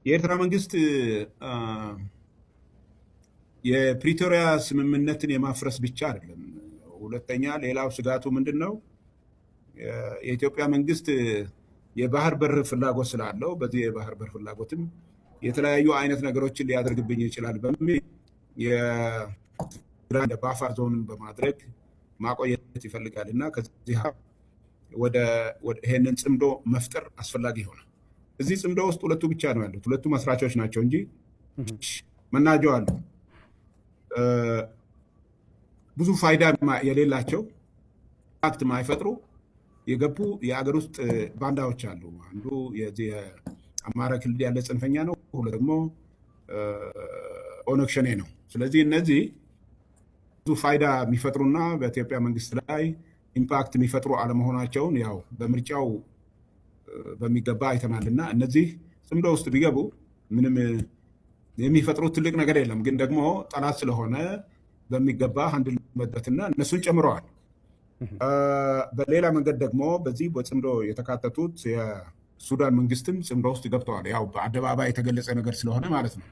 የኤርትራ መንግስት የፕሪቶሪያ ስምምነትን የማፍረስ ብቻ አይደለም። ሁለተኛ ሌላው ስጋቱ ምንድን ነው? የኢትዮጵያ መንግስት የባህር በር ፍላጎት ስላለው በዚህ የባህር በር ፍላጎትም የተለያዩ አይነት ነገሮችን ሊያደርግብኝ ይችላል በሚል buffer zone በማድረግ ማቆየት ይፈልጋል እና ከዚህ ወደ ይሄንን ጽምዶ መፍጠር አስፈላጊ ይሆናል። እዚህ ጽምዶ ውስጥ ሁለቱ ብቻ ነው ያሉት፣ ሁለቱ መስራቾች ናቸው እንጂ መናጆ አሉ። ብዙ ፋይዳ የሌላቸው፣ impact ማይፈጥሩ የገቡ የአገር ውስጥ ባንዳዎች አሉ። አንዱ የአማራ ክልል ያለ ጽንፈኛ ነው፣ ሁለት ደግሞ ኦነግ ሸኔ ነው። ስለዚህ እነዚህ ብዙ ፋይዳ የሚፈጥሩና በኢትዮጵያ መንግስት ላይ impact የሚፈጥሩ አለመሆናቸውን ያው በምርጫው በሚገባ አይተናል። እና እነዚህ ጽምዶ ውስጥ ቢገቡ ምንም የሚፈጥሩት ትልቅ ነገር የለም። ግን ደግሞ ጠላት ስለሆነ በሚገባ handle መበትና እነሱን ጨምረዋል። በሌላ መንገድ ደግሞ በዚህ በጽምዶ የተካተቱት የሱዳን መንግስትም ጽምዶ ውስጥ ገብተዋል። ያው በአደባባይ የተገለጸ ነገር ስለሆነ ማለት ነው።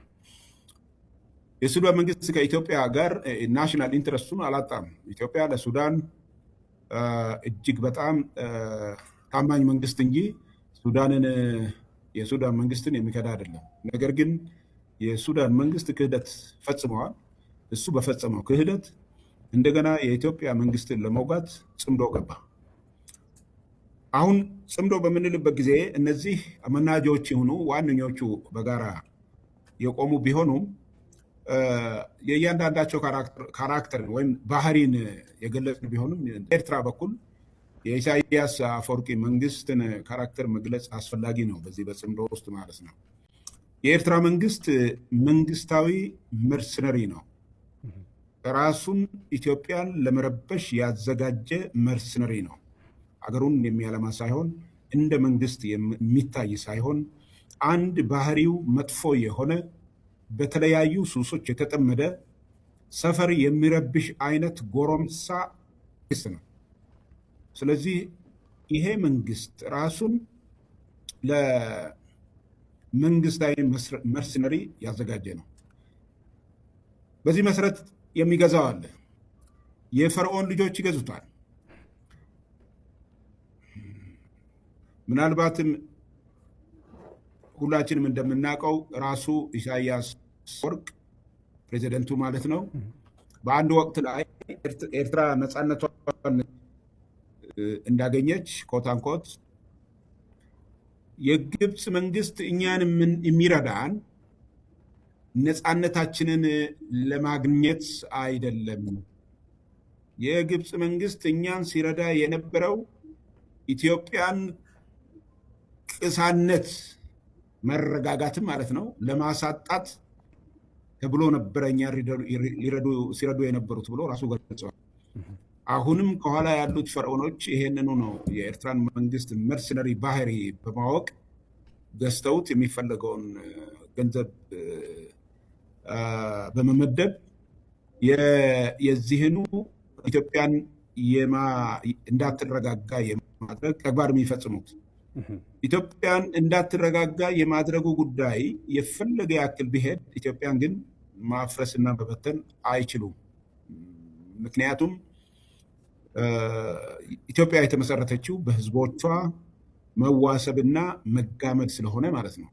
የሱዳን መንግስት ከኢትዮጵያ ጋር national interest ኡን አላጣም። ኢትዮጵያ ለሱዳን እጅግ በጣም ታማኝ መንግስት እንጂ ሱዳንን የሱዳን መንግስትን የሚከዳ አይደለም። ነገር ግን የሱዳን መንግስት ክህደት ፈጽመዋል። እሱ በፈጸመው ክህደት እንደገና የኢትዮጵያ መንግስትን ለመውጋት ጽምዶ ገባ። አሁን ጽምዶ በምንልበት ጊዜ እነዚህ መናጆች የሆኑ ዋነኞቹ በጋራ የቆሙ ቢሆኑም የእያንዳንዳቸው character ወይም ባህሪን የገለጽን ቢሆንም ኤርትራ በኩል የኢሳያስ አፈወርቂ መንግስትን character መግለጽ አስፈላጊ ነው። በዚህ በጽምዶ ውስጥ ማለት ነው። የኤርትራ መንግስት መንግስታዊ mercenary ነው። ራሱን ኢትዮጵያን ለመረበሽ ያዘጋጀ mercenary ነው። አገሩን የሚያለማ ሳይሆን፣ እንደ መንግስት የሚታይ ሳይሆን፣ አንድ ባህሪው መጥፎ የሆነ፣ በተለያዩ ሱሶች የተጠመደ፣ ሰፈር የሚረብሽ አይነት ጎረምሳ መንግስት ነው። ስለዚህ ይሄ መንግስት ራሱን ለመንግስታዊ mercenary ያዘጋጀ ነው። በዚህ መሰረት የሚገዛው አለ። የፈርዖን ልጆች ይገዙታል። ምናልባትም ሁላችንም እንደምናውቀው ራሱ ኢሳያስ አፈወርቅ፣ ፕሬዚደንቱ ማለት ነው፣ በአንድ ወቅት ላይ ኤርትራ ነፃነቷን እንዳገኘች quote unquote የግብፅ መንግስት እኛን የሚረዳን ነፃነታችንን ለማግኘት አይደለም። የግብፅ መንግስት እኛን ሲረዳ የነበረው ኢትዮጵያን ቅሳነት፣ መረጋጋትም ማለት ነው፣ ለማሳጣት ተብሎ ነበረ እኛ ሲረዱ የነበሩት ብሎ ራሱ ገልጸዋል። አሁንም ከኋላ ያሉት ፈርዖኖች ይሄንኑ ነው፣ የኤርትራን መንግስት mercenary ባህሪ በማወቅ ገዝተውት የሚፈለገውን ገንዘብ በመመደብ የዚህኑ ኢትዮጵያን እንዳትረጋጋ የማድረግ ተግባር የሚፈጽሙት። ኢትዮጵያን እንዳትረጋጋ የማድረጉ ጉዳይ የፈለገ ያክል ቢሄድ ኢትዮጵያን ግን ማፍረስና መበተን አይችሉም። ምክንያቱም ኢትዮጵያ የተመሰረተችው በህዝቦቿ መዋሰብና መጋመድ ስለሆነ ማለት ነው።